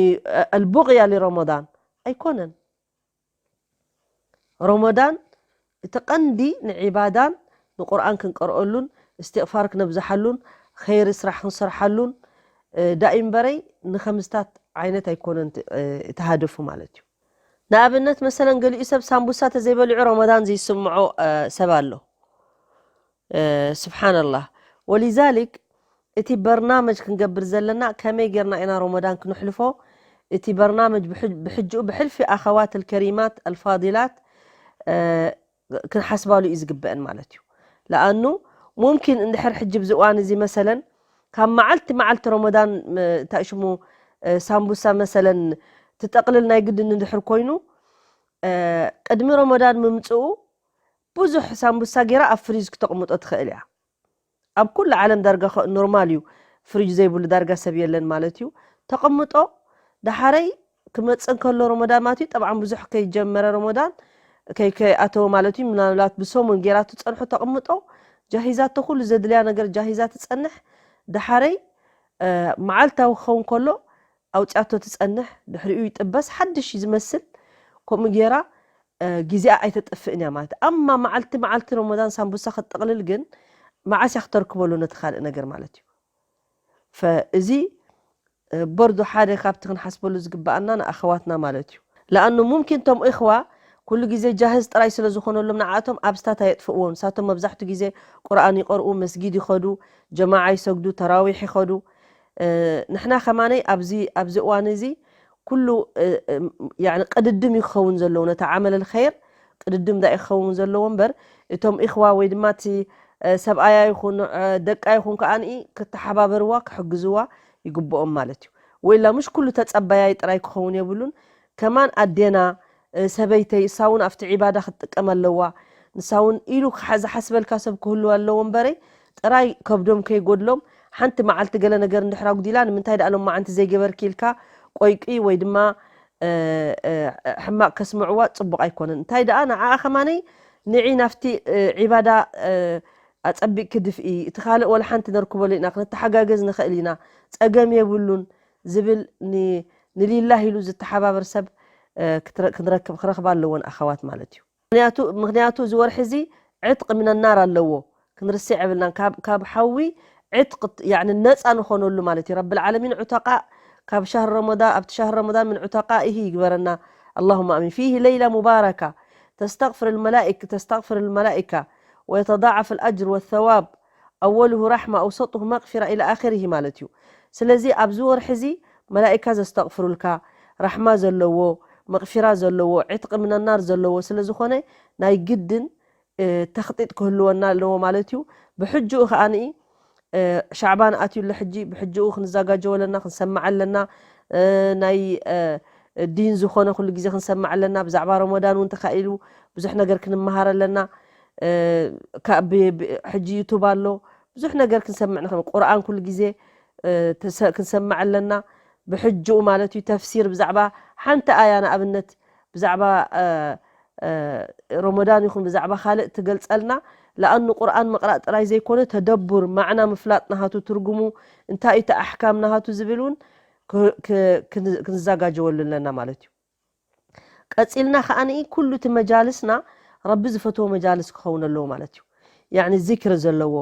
ኣልቡቕያ ሊረመዳን ኣይኮነን። ረመዳን እቲ ቀንዲ ንዒባዳን ንቁርኣን ክንቀርአሉን እስትቕፋር ክነብዝሓሉን ኸይሪ ስራሕ ክንሰርሓሉን ዳኢም በረይ ንኸምስታት ዓይነት ኣይኮነን እቲ ሃደፉ ማለት እዩ። ንኣብነት መሰለን ገሊኡ ሰብ ሳምቡሳ ተዘይበሊዑ ረመዳን ዘይስምዖ ሰብ ኣሎ። ስብሓንላህ ወሊዛሊክ እቲ በርናመጅ ክንገብር ዘለና ከመይ ጌርና ኢና ሮሞዳን ክነሕልፎ እቲ በርናመጅ ብሕጅኡ ብሕልፊ ኣኸዋት ልከሪማት ኣልፋዲላት ክንሓስባሉ እዩ ዝግበአን ማለት እዩ። ለኣኑ ሙምኪን እንድሕር ሕጂ ብዚ እዋን እዚ መሰለን ካብ መዓልቲ መዓልቲ ሮሞዳን እንታይ ሽሙ ሳምቡሳ መሰለን ትጠቕልል ናይ ግድን እንድሕር ኮይኑ ቅድሚ ሮሞዳን ምምፅኡ ብዙሕ ሳምቡሳ ጌራ ኣብ ፍሪጅ ክተቕምጦ ትኽእል እያ። ኣብ ኩሉ ዓለም ዳርጋ ኖርማል እዩ። ፍሪጅ ዘይብሉ ዳርጋ ሰብ የለን ማለት እዩ። ተቐምጦ ዳሓረይ ክመፅእ እንከሎ ሮሞዳን ማለት እዩ። ጠብዓን ብዙሕ ከይጀመረ ሮሞዳን ከይከይኣተወ ማለት እዩ። ምናልባት ብሰሙን ጌራ ትፀንሖ ተቕምጦ ጃሂዛቶ ኩሉ ዘድልያ ነገር ጃሂዛ ትፀንሕ። ዳሓረይ መዓልታዊ ክኸውን ከሎ ኣውፅኣቶ ትፀንሕ ድሕሪኡ ይጥበስ ሓድሽ እዩ ዝመስል። ከምኡ ጌራ ግዜኣ ኣይተጥፍእን እያ ማለት ኣማ መዓልቲ መዓልቲ ረመዳን ሳምቡሳ ክትጥቕልል ግን መዓስ እያ ክተርክበሉ ነቲ ካልእ ነገር ማለት እዩ። ፈእዚ በርዶ ሓደ ካብቲ ክንሓስበሉ ዝግበኣና ንኣኸዋትና ማለት እዩ። ለኣኑ ሙምኪን ቶም እኽዋ ኩሉ ግዜ ጃህዝ ጥራይ ስለ ዝኾነሎም ንዓቶም ኣብ ስታት ኣየጥፍእዎም። ንሳቶም መብዛሕቱ ግዜ ቁርኣን ይቐርኡ፣ መስጊድ ይኸዱ፣ ጀማዓ ይሰግዱ፣ ተራዊሕ ይኸዱ። ንሕና ከማነይ ኣብዚ እዋን እዚ ኩሉ ቅድድም ይኸውን ዘለዎ ነቲ ዓመል ኸይር ቅድድም ዳ ይኸውን ዘለዎ እምበር እቶም ኢኽዋ ወይ ድማ እቲ ሰብኣያ ይኹን ደቃ ይኹን ከኣ ክተሓባበርዋ ክሕግዝዋ ይግብኦም ማለት እዩ። ወይላ ምሽ ኩሉ ተጸባያይ ጥራይ ክኸውን የብሉን። ከማን ኣዴና ሰበይተይ እሳ እውን ኣብቲ ዒባዳ ክትጥቀም ኣለዋ፣ ንሳ እውን ኢሉ ዝሓስበልካ ሰብ ክህሉ ኣለዎ እምበረይ ጥራይ ከብዶም ከይጎድሎም ሓንቲ መዓልቲ ገለ ነገር እንድሕር ኣጉዲላ ንምንታይ ደኣ ሎማዓንቲ ዘይገበርኪ ኢልካ ቆይቂ ወይ ድማ ሕማቕ ከስምዕዋ ጽቡቕ ኣይኮነን። እንታይ ደኣ ንዓኣ ከማነይ ንዒ ናብቲ ዒባዳ ኣጸቢቕኪ ድፍኢ፣ እቲ ካልእ ወላ ሓንቲ ነርክበሉ ኢና፣ ክንተሓጋገዝ ንኽእል ኢና፣ ጸገም የብሉን ዝብል ንሊላህ ኢሉ ዝተሓባበር ሰብ ክንረክብ ክረኽባ ኣለወን ኣኸዋት ማለት እዩ። ምክንያቱ እዚ ወርሒ እዚ ዕጥቅ ምነናር ኣለዎ፣ ክንርስዕ የብልናን። ካብ ሓዊ ዕጥቅ ነፃ ንኾነሉ ማለት እዩ። ረብል ዓለሚን ዑተቃ ካብ ሻህር ረመዳን ኣብቲ ሻህር ረመዳን ምን ዑተቃ ይህ ይግበረና። اللهم آمين. فيه ليلة مباركة تستغفر الملائكة تستغفر الملائكة ويتضاعف الأجر والثواب أوله رحمة أوسطه مغفرة إلى آخره ማለት እዩ። ስለዚ ኣብዚ ወርሒ እዚ መላኢካ ዘስተቕፍሩልካ ራሕማ ዘለዎ መቕፊራ ዘለዎ ዕጥቂ ምነናር ዘለዎ ስለ ዝኾነ ናይ ግድን ተኽጢጥ ክህልወና ኣለዎ ማለት እዩ። ብሕጅኡ ከኣ ሻዕባን ኣትዩ ኣሎ ሕጂ ብሕጅኡ ክንዘጋጀወ ኣለና፣ ክንሰምዕ ኣለና። ናይ ዲን ዝኾነ ኩሉ ግዜ ክንሰምዕ ኣለና። ብዛዕባ ረመዳን እውን ተኻኢሉ ብዙሕ ነገር ክንመሃር ኣለና። ሕጂ ዩቱብ ኣሎ፣ ብዙሕ ነገር ክንሰምዕ ንኽእል። ቁርኣን ኩሉ ግዜ ክንሰምዕ ኣለና። ብሕጅኡ ማለት እዩ ተፍሲር ብዛዕባ ሓንቲ ኣያ ንኣብነት ብዛዕባ ረመዳን ይኹን ብዛዕባ ካልእ ትገልጸልና። ለኣኑ ቁርኣን ምቕራእ ጥራይ ዘይኮነ ተደቡር ማዕና ምፍላጥ ናሃቱ ትርጉሙ እንታይ እቲ ኣሕካም ናሃቱ ዝብል እውን ክንዘጋጀወሉ ኣለና ማለት እዩ። ቀጺልና ከኣ ኩሉ እቲ መጃልስና ረቢ ዝፈትዎ መጃልስ ክኸውን ኣለዎ ማለት እዩ። ያኒ ዚክር ዘለዎ፣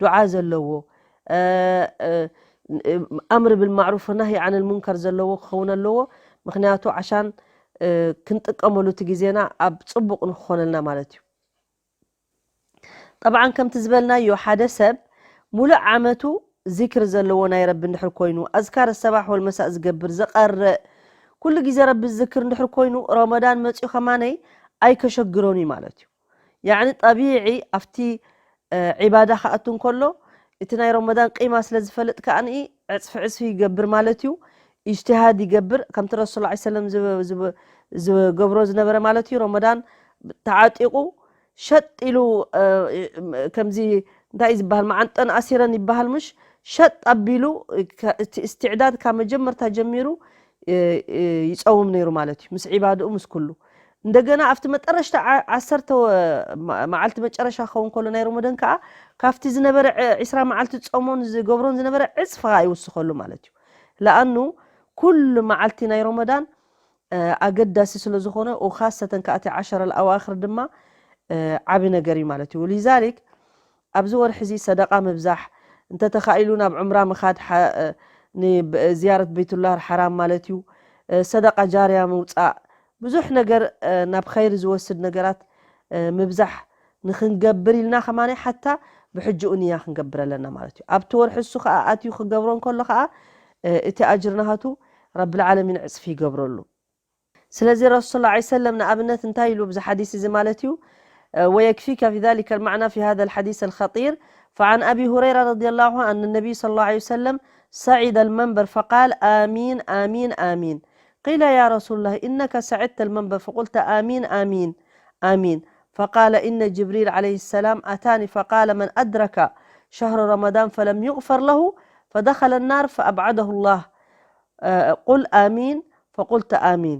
ዱዓ ዘለዎ፣ ኣምር ብልማዕሩፍ ናሂ ዓን ልሙንከር ዘለዎ ክኸውን ኣለዎ። ምክንያቱ ዓሻን ክንጥቀመሉ እቲ ግዜና ኣብ ጽቡቕ ንክኾነልና ማለት እዩ። ጠብዓን ከምቲ ዝበልናዮ ሓደ ሰብ ሙሉእ ዓመቱ ዚክር ዘለዎ ናይ ረቢ እንድሕር ኮይኑ ኣዝካር ሰባሕ ወልመሳእ ዝገብር ዝቐርእ ኩሉ ግዜ ረቢ ዝዝክር እንድሕር ኮይኑ ረመዳን መፅኡ ከማነይ ኣይከሸግሮን እዩ ማለት እዩ። ያዕኒ ጠቢዒ ኣብቲ ዒባዳ ክኣቱ እንከሎ እቲ ናይ ረመዳን ቂማ ስለ ዝፈልጥ ከኣ ዕፅፊ ዕፅፊ ይገብር ማለት እዩ። ኢጅትሃድ ይገብር ከምቲ ረሱል ላ ሰለም ዝገብሮ ዝነበረ ማለት እዩ። ረመዳን ተዓጢቑ ሸጥ ኢሉ ከምዚ እንታይ እዩ ዝበሃል መዓንጠን ኣሲረን ይበሃል ምሽ ሸጥ ኣቢሉ እቲ እስትዕዳድ ካብ መጀመርታ ጀሚሩ ይፀውም ነይሩ ማለት እዩ። ምስ ዒባድኡ ምስ ኩሉ እንደገና ኣብቲ መጠረሽታ ዓሰርተ መዓልቲ መጨረሻ ክኸውን ከሎ ናይ ረመዳን ከዓ ካብቲ ዝነበረ ዒስራ መዓልቲ ዝፀሞን ዝገብሮን ዝነበረ ዕፅፊ ከዓ ይውስኸሉ ማለት እዩ። ለኣኑ ኩሉ መዓልቲ ናይ ረመዳን ኣገዳሲ ስለ ዝኾነ ወኻሰተን ከዓ እቲ ዓሸረ ኣዋእኽር ድማ ዓቢ ነገር እዩ ማለት እዩ። ሊዛሊክ ኣብዚ ወርሒ እዚ ሰደቃ ምብዛሕ እንተተኻኢሉ ናብ ዑምራ ምኻድ ዝያረት ቤቱላህ ሓራም ማለት እዩ። ሰደቃ ጃርያ ምውፃእ ብዙሕ ነገር ናብ ኸይር ዝወስድ ነገራት ምብዛሕ ንክንገብር ኢልና ከማነ ሓታ ብሕጅኡ ንያ ክንገብር ኣለና ማለት እዩ። ኣብቲ ወርሒ እሱ ከዓ ኣትዩ ክገብሮ እንከሎ ከዓ እቲ ኣጅር ናሃቱ ረብል ዓለሚን ዕፅፊ ይገብረሉ። ስለዚ ረሱል ላ ሰለም ንኣብነት እንታይ ኢሉ ብዚ ሓዲስ እዚ ማለት እዩ ويكفيك في ذلك المعنى في هذا الحديث الخطير فعن أبي هريرة رضي الله عنه أن النبي صلى الله عليه وسلم صعد المنبر فقال آمين آمين آمين قيل يا رسول الله إنك صعدت المنبر فقلت آمين آمين آمين فقال إن جبريل عليه السلام أتاني فقال من أدرك شهر رمضان فلم يغفر له فدخل النار فأبعده الله قل آمين فقلت آمين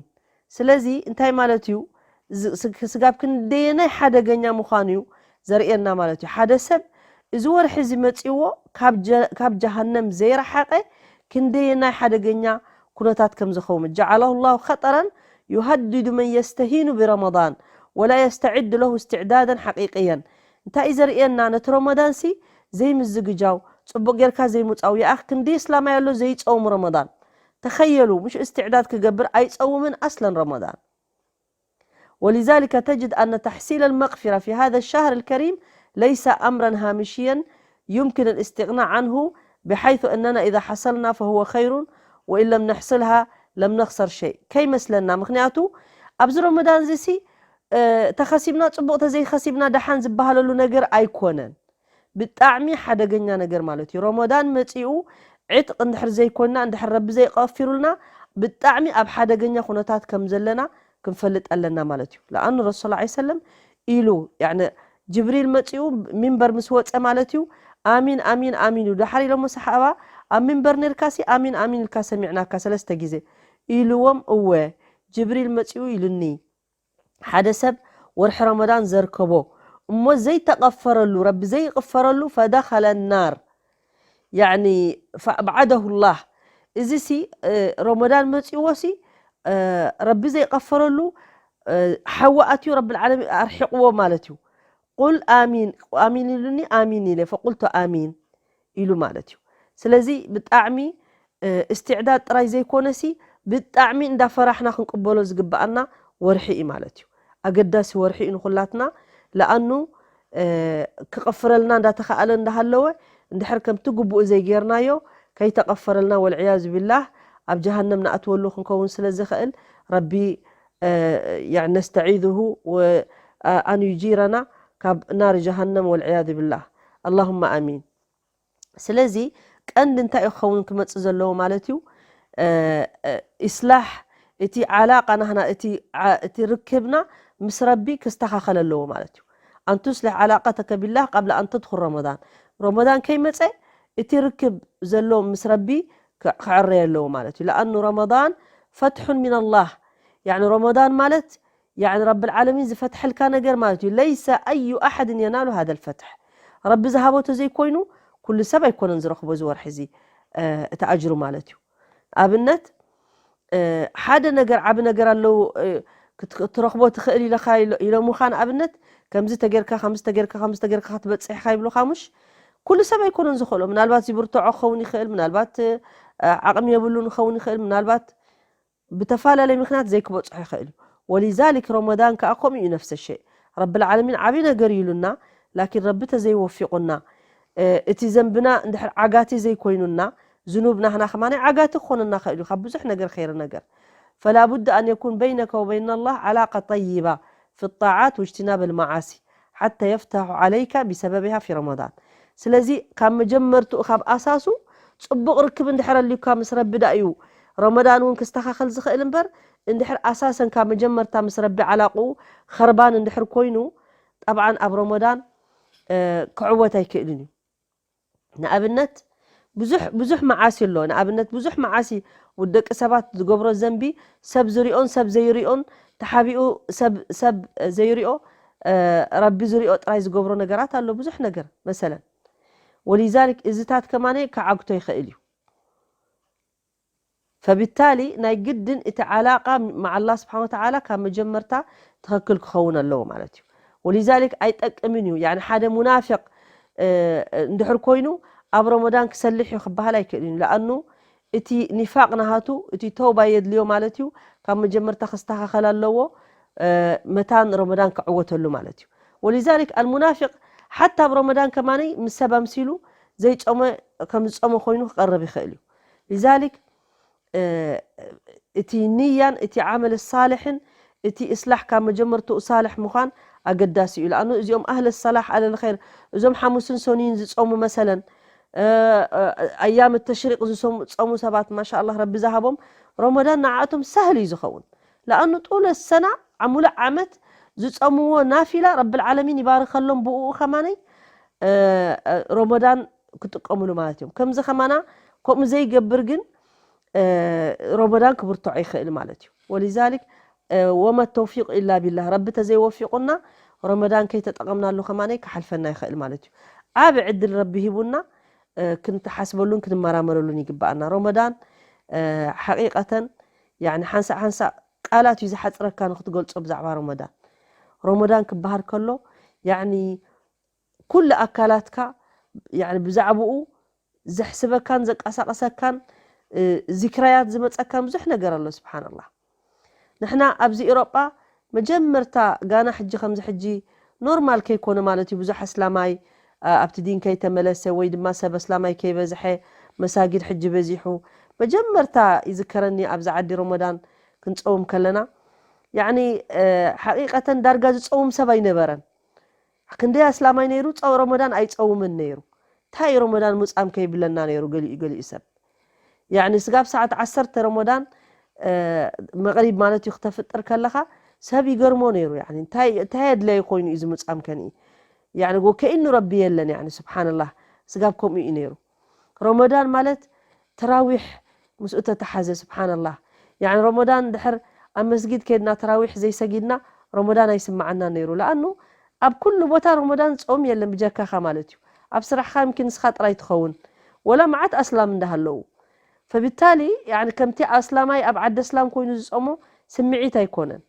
ስለዚ እንታይ ማለት እዩ? ስጋብ ክንደየናይ ሓደገኛ ምዃኑ እዩ ዘርእየና ማለት እዩ። ሓደ ሰብ እዚ ወርሒ እዚ መፂዎ ካብ ጀሃነም ዘይረሓቐ ክንደየናይ ሓደገኛ ኩነታት ከም ዝኸውን جعله الله خطرا يهدد من يستهين برمضان ولا يستعد له استعدادا حقيقيا እንታይ እዩ ዘርእየና? ነቲ ረመዳን ሲ ዘይምዝግጃው ፅቡቅ ጌርካ ዘይምፃው ይኣኽ ክንዲ እስላማይ ኣሎ ዘይፀውም ረመዳን ተኸየሉ ምሽ እስትዕዳድ ክገብር ኣይፀውምን ኣስለን ረመዳን ولذلك تجد أن تحصيل المغفرة في هذا الشهر الكريم ليس أمرا هامشيا يمكن الاستغناء عنه، بحيث أننا إذا حصلنا فهو خير، وإن لم نحصلها لم نخسر شيء. ከይመስለና፣ ምኽንያቱ ኣብዚ ረመዳን እዚ ሲ፣ እ፣ ተኸሲብና ጽቡቕ፣ ተዘይኸሲብና ደሓን ዝበሃለሉ ነገር ኣይኮነን። ብጣዕሚ ሓደገኛ ነገር ማለት እዩ። ረመዳን መጺኡ ዕጥቕ እንድሕር ዘይኮንና፣ እንድሕር ረቢ ዘይቐፊሩልና፣ ብጣዕሚ ኣብ ሓደገኛ ኩነታት ከም ዘለና ክንፈልጥ ኣለና ማለት እዩ። ለኣኑ ረሱል ሰለላሁ ዐለይሂ ወሰለም ኢሉ፣ ያዕኒ ጅብሪል መጺኡ ሚንበር ምስ ወጸ ማለት እዩ፣ ኣሚን፣ ኣሚን፣ ኣሚን እዩ። ደሓር ኢሎሞ ሰሓባ፣ ኣብ ሚንበር ነርካሲ ኣሚን፣ ኣሚን ኢልካ ሰሚዕናካ ሰለስተ ግዜ ኢልዎም፣ እወ ጅብሪል መጺኡ ኢሉኒ። ሓደ ሰብ ወርሒ ረመዳን ዘርከቦ እሞ ዘይተቐፈረሉ፣ ረቢ ዘይቕፈረሉ፣ ፈደኸለ ናር፣ ያዕኒ፣ ፈኣብዓደሁ ላህ። እዚ ሲ፣ እ፣ ረመዳን መጺዎ ሲ፣ እ፣ ረቢ ዘይቐፈረሉ፣ እ፣ ሓዊ ኣትዩ ረቢ ልዓለሚን ኣርሒቕዎ ማለት እዩ። ቁል ኣሚን፣ ኣሚን ኢሉኒ፣ ኣሚን ኢለ፣ ፈቁልቱ ኣሚን ኢሉ ማለት እዩ። ስለዚ ብጣዕሚ፣ እ፣ እስትዕዳድ ጥራይ ዘይኮነሲ፣ ብጣዕሚ እንዳፈራሕና ክንቅበሎ ዝግብኣና ወርሒ እዩ ማለት እዩ። ኣገዳሲ ወርሒ እዩ ንኹላትና። ለኣኑ፣ እ፣ ክቕፍረልና እንዳተኻእለ እንዳሃለወ፣ እንድሕር ከምቲ ግቡእ ዘይጌርናዮ፣ ከይተቐፈረልና፣ ወልዕያዙ ቢላህ፣ ኣብ ጀሃነም ንኣትወሉ ክንከውን ስለ ዝኽእል፣ ረቢ፣ እ፣ ያዕ-፣ ነስተዒዙሁ ወ-፣ አ-፣ ኣን ዩጂረና ካብ ናር ጀሃነም፣ ወልዕያዙ ቢላህ። ኣላሁመ ኣሚን። ስለዚ ቀንዲ እንታይ እዩ ክኸውን ክመጽእ ዘለዎ ማለት እዩ? እ፣ እ፣ ኢስላሕ እቲ ዓላቃ ናህና፣ እቲ ዓ-፣ እቲ ርክብና ምስ ረቢ ክስተኻኸል ኣለዎ ማለት እዩ። ኣን ቱስሊሕ ዓላቀተከ ቢላህ ቀብለ ኣን ተድኹል ረመዳን። ረመዳን ከይመጸ እቲ ርክብ ዘሎ ምስ ረቢ ክ-፣ ክዕረይ ኣለዎ ማለት እዩ። ለኣኑ ረመዳን ፈትሑን ሚን ኣላህ። ያዕኒ ረመዳን ማለት፣ ያዕኒ ረብል ዓለሚን ዝፈትሐልካ ነገር ማለት እዩ። ለይሰ ኣዩ ኣሐድን የናሉ ሃደል ፈትሕ። ረቢ ዝሃቦ ተዘይኮይኑ ኩሉ ሰብ ኣይኮነን ዝረኽቦ እዚ ወርሒ እዚ፣ እ፣ እቲ ኣጅሩ ማለት እዩ። ኣብነት፣ እ፣ ሓደ ነገር፣ ዓቢ ነገር ኣለዉ፣ እ፣ ክት-፣ ክትረኽቦ ትኽእል ኢለኻ ኢሎ-፣ ኢሎምኻ፣ ንኣብነት፣ ከምዚ ተጌርካ፣ ከምዚ ተጌርካ፣ ከምዚ ተጌርካ ክትበጽሕ ኢኻ ይብሉኻ፣ ምሽ? ኩሉ ሰብ ኣይኮነን ዝኽእሎ። ምናልባት ዝብርትዖ ክኸውን ይኽእል፣ ምናልባት፣ እ፣ ዓቕሚ የብሉን ክኸውን ይኽእል፣ ምናልባት ብተፈላለየ ምኽንያት ዘይክበጽሖ ይኽእል እዩ። ወሊዛሊክ ረመዳን ከኣ ከምኡ እዩ፣ ነፍሰ ሸይ። ረብል ዓለሚን ዓቢ ነገር እዩ ኢሉና፣ ላኪን ረቢ ተዘይወፊቑና፣ እ፣ እቲ ዘንብና እንድሕር ዓጋቲ ዘይኮይኑና፣ ዝኑብ ናህና ከማን ዓጋቲ ክኾነና ይኽእል እዩ፣ ካብ ብዙሕ ነገር፣ ኸይሪ ነገር። ፈላ ቡድ ኣን የኩን በይነከ ወበይነ ኣላህ ዓላቃ ጠይባ ፊ ጣዓት ወጅትናብ ልመዓሲ ሓታ የፍታሑ ዓለይካ ቢሰበቢሃ ፊ ረመዳን። ስለዚ ካብ መጀመርትኡ፣ ካብ ኣሳሱ ጽቡቕ ርክብ እንድሕር ኣልዩካ ምስ ረቢ ዳ እዩ ረመዳን እውን ክስተኻኸል ዝኽእል እምበር፣ እንድሕር ኣሳሰን ካብ መጀመርታ ምስ ረቢ ዓላቕኡ ኸርባን እንድሕር ኮይኑ፣ ጠብዓን ኣብ ረመዳን፣ እ፣ ክዕወት ኣይክእልን እዩ። ንኣብነት፣ ብዙሕ፣ ብዙሕ መዓሲ ኣሎ። ንኣብነት፣ ብዙሕ መዓሲ ውደቂ ሰባት ዝገብሮ ዘንቢ፣ ሰብ ዝሪኦን ሰብ ዘይሪኦን ተሓቢኡ፣ ሰብ፣ ሰብ ዘይሪኦ፣ እ፣ ረቢ ዝሪኦ ጥራይ ዝገብሮ ነገራት ኣሎ፣ ብዙሕ ነገር፣ መሰለን። ወሊዛሊክ፣ እዚታት ከማነ ክዓግቶ ይኽእል እዩ። ፈብታሊ፣ ናይ ግድን እቲ ዓላቃ መዓ ኣላህ ስብሓን ወተዓላ ካብ መጀመርታ ትኽክል ክኸውን ኣለዎ ማለት እዩ። ወሊዛሊክ ኣይጠቅምን እዩ። ያኒ ሓደ ሙናፊቅ፣ እ፣ እንድሕር ኮይኑ ኣብ ረመዳን ክሰልሕ እዩ ክበሃል ኣይክእልን እዩ። ለኣኑ እቲ ኒፋቅ ናሃቱ፣ እቲ ተውባ የድልዮ ማለት እዩ። ካብ መጀመርታ ክስተኻኸል ኣለዎ፣ እ፣ መታን ረመዳን ክዕወተሉ ማለት እዩ። ወሊዛሊክ ኣልሙናፊቅ ሓታ ኣብ ረመዳን ከማነይ ምስ ሰብ ኣምሲሉ ዘይጾመ ከም ዝጾመ ኮይኑ ክቀርብ ይኽእል እዩ። ሊዛሊክ፣ እ፣ እቲ ንያን፣ እቲ ዓመል ሳልሕን፣ እቲ እስላሕ ካብ መጀመርትኡ ሳልሕ ምዃን ኣገዳሲ እዩ። ለኣኑ እዚኦም ኣህለ ሰላሕ፣ ኣህለ ኸይር፣ እዞም ሓሙስን ሰኑይን ዝጾሙ መሰለን፣ እ፣ እ፣ ኣያም ተሽሪቅ ዝጾሙ፣ ጾሙ ሰባት፣ ማሻኣላህ፣ ረቢ ዝሃቦም ረመዳን ንዓኣቶም ሳህል እዩ ዝኸውን። ለኣኑ ጡለ ሰና፣ ዓ-፣ ሙሉእ ዓመት ዝጾምዎ ናፊላ ረብል ዓለሚን ይባርከሎም ብኡ ከማነይ፣ እ፣ እ፣ ረመዳን ክጥቀምሉ ማለት እዮም። ከምዚ ከማና ከምኡ ዘይገብር ግን፣ እ፣ ረመዳን ክብርትዖ ይኽእል ማለት እዩ። ወሊዛሊክ፣ እ፣ ወማ ተውፊቅ ኢላ ቢላህ፣ ረቢ ተዘይወፊቁና ረመዳን ከይተጠቐምናሉ ከማነይ ክሓልፈና ይኽእል ማለት እዩ። ዓቢ ዕድል ረቢ ሂቡና፣ እ፣ ክንተሓስበሉን ክንመራመረሉን ይግባኣና። ረመዳን፣ እ፣ ሓቂቀተን፣ ያኒ፣ ሓንሳእ ሓንሳእ ቃላት እዩ ዝሓጽረካ ንክትገልጾ ብዛዕባ ረመዳን። ረመዳን ክበሃል ከሎ፣ ያኒ፣ ኩሉ ኣካላትካ፣ ያኒ፣ ብዛዕባኡ ዘሕስበካን ዘቀሳቀሰካን፣ እ፣ ዚክራያት ዝመጸካን ብዙሕ ነገር ኣሎ። ስብሓንላህ። ንሕና ኣብዚ ኤውሮጳ መጀመርታ ጋና ሕጂ ከምዚ ሕጂ ኖርማል ከይኮነ ማለት እዩ። ብዙሕ ኣስላማይ ኣብቲ ዲን ከይተመለሰ ወይ ድማ ሰብ ኣስላማይ ከይበዝሐ፣ መሳጊድ ሕጂ በዚሑ። መጀመርታ ይዝከረኒ ኣብዚ ዓዲ ረመዳን ክንፀውም ከለና፣ ያኒ ሓቂቀተን ዳርጋ ዝፀውም ሰብ ኣይነበረን። ክንደይ ኣስላማይ ነይሩ፣ ረመዳን ኣይፀውምን ነይሩ። እንታይ ረመዳን ምፃም ከይብለና ነይሩ ገሊኡ ገሊኡ ሰብ። ያኒ ስጋብ ሰዓት ዓሰርተ ረመዳን መቕሪብ ማለት እዩ ክተፍጥር ከለኻ ሰብ ይገርሞ ነይሩ። ያኒ እንታይ የድለየ ኮይኑ እዩ ዝምፃም ከንኢ? ያኒ ጎ ከኢኑ ረቢ የለን። ያኒ ስብሓንላህ፣ ስጋብ ከምኡ እዩ ነይሩ። ረመዳን ማለት ተራዊሕ ምስኡ ተተሓዘ። ስብሓንላህ፣ ያኒ ረመዳን ድሕር ኣብ መስጊድ ከይድና ተራዊሕ ዘይሰጊድና ረመዳን ኣይስማዓና ነይሩ። ለኣኑ ኣብ ኩሉ ቦታ ረመዳን ጾም የለን ብጀካኻ ማለት እዩ። ኣብ ስራሕኻ ምኪን ንስኻ ጥራይ ትኸውን፣ ወላ መዓት ኣስላም እንዳሃለዉ። ፈብታሊ ያኒ ከምቲ ኣስላማይ ኣብ ዓዲ ኣስላም ኮይኑ ዝጾሞ ስምዒት ኣይኮነን።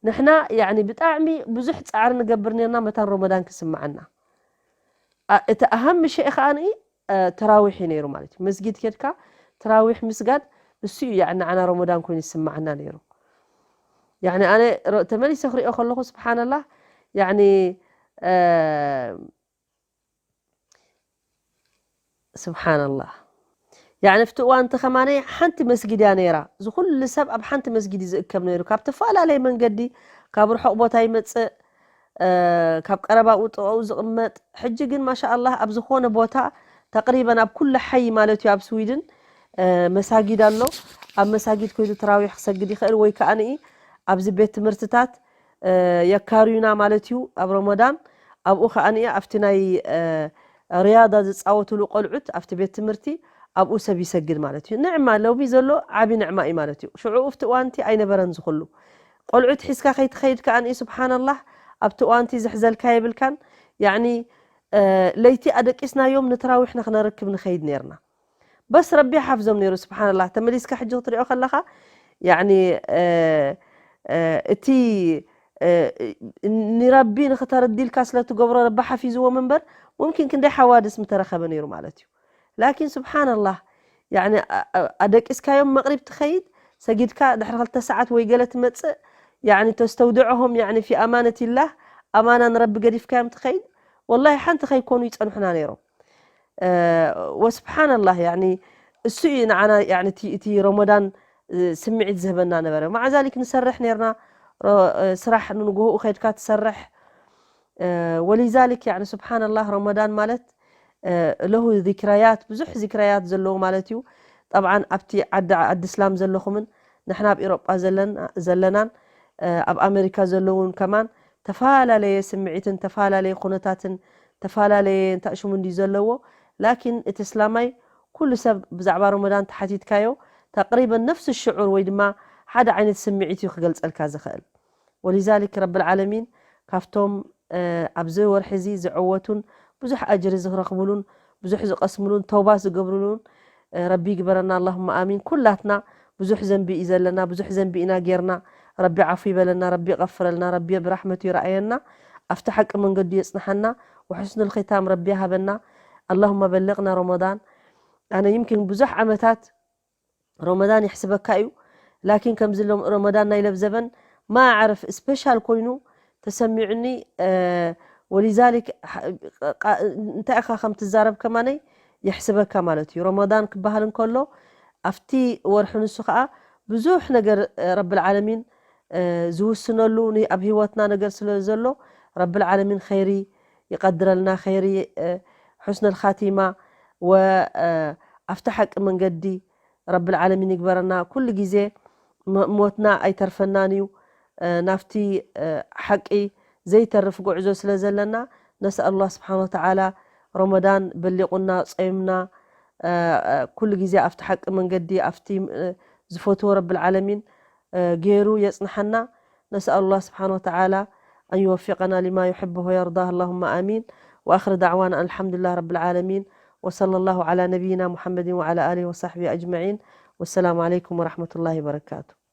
ንሕና ያኒ ብጣዕሚ ብዙሕ ጻዕሪ ንገብር ነርና መታን ረመዳን ክስምዓና። እቲ ኣሃም ሸይ ከኣ ተራዊሕ እዩ ነይሩ ማለት እዩ። መስጊድ ኬድካ ተራዊሕ ምስጋድ፣ እሱ እዩ ያኒ ንዓና ረመዳን ኮይኑ ዝስምዓና ነይሩ። ያኒ ኣነ ተመሊሰ ክሪኦ ከለኹ ስብሓንላህ፣ ያኒ ስብሓንላህ። ያኒ ኣብቲ እዋን እቲ ከማነይ ሓንቲ መስጊድ እያ ነይራ። እዚ ኩሉ ሰብ ኣብ ሓንቲ መስጊድ እዩ ዝእከብ ነይሩ። ካብ ተፈላለየ መንገዲ፣ ካብ ርሑቕ ቦታ ይመጽእ፣ ካብ ቀረባኡ ጥቕኡ ዝቕመጥ። ሕጂ ግን ማሻኣላህ ኣብ ዝኾነ ቦታ ተቕሪበን ኣብ ኩሉ ሓይ ማለት እዩ ኣብ ስዊድን መሳጊድ ኣሎ። ኣብ መሳጊድ ኮይኑ ተራዊሕ ክሰግድ ይኽእል ወይ ከኣ ኣብዚ ቤት ትምህርትታት የካርዩና ማለት እዩ ኣብ ረመዳን። ኣብኡ ከኣ ኣብቲ ናይ ሪያዳ ዝፃወትሉ ቆልዑት ኣብቲ ቤት ትምህርቲ ኣብኡ ሰብ ይሰግድ ማለት እዩ። ንዕማ ሎሚ ዘሎ ዓቢ ንዕማ እዩ ማለት እዩ። ሽዑ ኣብቲ እዋንቲ ኣይነበረን ዝኽሉ። ቆልዑት ሒዝካ ከይትኸይድ ከኣ ስብሓንላህ ኣብቲ እዋንቲ ዝሕዘልካ የብልካን። ያኒ ለይቲ ኣደቂስናዮም ንተራዊሕ ንክነርክብ ንኸይድ ነርና። በስ ረቢ ሓፍዞም ነይሩ ስብሓንላህ። ተመሊስካ ሕጂ ክትሪኦ ከለኻ ያኒ እቲ ንረቢ ንክተረዲልካ ስለትገብሮ ረቢ ሓፊዝዎም እምበር ሙምኪን ክንደይ ሓዋድስ ምተረኸበ ነይሩ ማለት እዩ። ላኪን ስብሓንላህ ያኒ ኣደቂስካዮም መቕሪብ ትኸይድ ሰጊድካ ድሕሪ ክልተ ሰዓት ወይ ገለ ትመፅእ ያኒ ተስተውድዕሆም ያኒ ፊ ኣማነት ኢላህ ኣማና ንረቢ ገዲፍካዮም ትኸይድ ወላሂ ሓንቲ ከይኮኑ ይፀንሑና ነይሮም። ወስብሓንላህ ያኒ እሱ እዩ ንዓና ያኒ እቲ ረመዳን ስምዒት ዝህበና ነበረ። ማዓ ዛሊክ ንሰርሕ ነርና ስራሕ ንንግሆኡ ከድካ ትሰርሕ። ወሊዛሊክ ያኒ ስብሓንላህ ረመዳን ማለት ለሁ ዚክራያት ብዙሕ ዚክራያት ዘለዎ ማለት እዩ። ጠብዓን ኣብቲ ዓዲ ዓዲ እስላም ዘለኹምን ንሕና ኣብ ኤሮጳ ዘለናን ኣብ ኣሜሪካ ዘለውን ከማን ተፈላለየ ስምዒትን ተፈላለየ ኩነታትን ተፈላለየ እንታይ ሽሙ እንድዩ ዘለዎ። ላኪን እቲ እስላማይ ኩሉ ሰብ ብዛዕባ ረመዳን ተሓቲትካዮ ተቅሪበን ነፍሲ ሽዑር ወይ ድማ ሓደ ዓይነት ስምዒት እዩ ክገልጸልካ ዝኽእል። ወሊዛሊክ ረብል ዓለሚን ካብቶም ኣብዚ ወርሒ እዚ ዝዕወቱን ብዙሕ ኣጅሪ ዝረኽብሉን ብዙሕ ዝቐስምሉን ተውባ ዝገብርሉን ረቢ ይግበረና ኣላሁማ ኣሚን። ኩላትና ብዙሕ ዘንቢ እዩ ዘለና፣ ብዙሕ ዘንቢ ኢና ጌርና። ረቢ ዓፉ ይበለና፣ ረቢ ይቐፍረልና፣ ረቢ ብራሕመቱ ይረኣየና፣ ኣብቲ ሓቂ መንገዱ የጽንሓና፣ ወሕስኑል ኺታም ረቢ ይሃበና። ኣላሁማ በልቕና ረመዳን። ኣነ ይምኪን ብዙሕ ዓመታት ረመዳን ይሕስበካ እዩ። ላኪን ከምዚ ሎም ረመዳን ናይ ለብዘበን ማዕርፍ ስፔሻል ኮይኑ ተሰሚዑኒ። ወሊዛሊክ እንታይ ኢኻ ከም ትዛረብ ከማነይ የሕስበካ ማለት እዩ። ረመዳን ክበሃል እንከሎ ኣብቲ ወርሒ ንሱ ከዓ ብዙሕ ነገር ረብል ዓለሚን ዝውስነሉ ኣብ ህይወትና ነገር ስለ ዘሎ ረብል ዓለሚን ኸይሪ ይቀድረልና፣ ኸይሪ፣ ሕስነል ኻቲማ ወ ኣብቲ ሓቂ መንገዲ ረብል ዓለሚን ይግበረና። ኩሉ ግዜ ሞትና ኣይተርፈናን እዩ። ናፍቲ ሓቂ ዘይተርፍ ጉዕዞ ስለ ዘለና ነስኣል ኣላህ ስብሓን ወተዓላ ረመዳን በሊቑና ጸይምና ኩሉ ግዜ ኣብቲ ሓቂ መንገዲ ኣብቲ ዝፈትዎ ረብል ዓለሚን ገይሩ የጽንሓና። نسأل الله سبحانه وتعالى أن يوفقنا لما يحبه ويرضاه، اللهم آمين. وآخر دعوانا أن الحمد لله رب العالمين، وصلى الله على نبينا محمد وعلى آله وصحبه أجمعين. والسلام عليكم ورحمة الله وبركاته.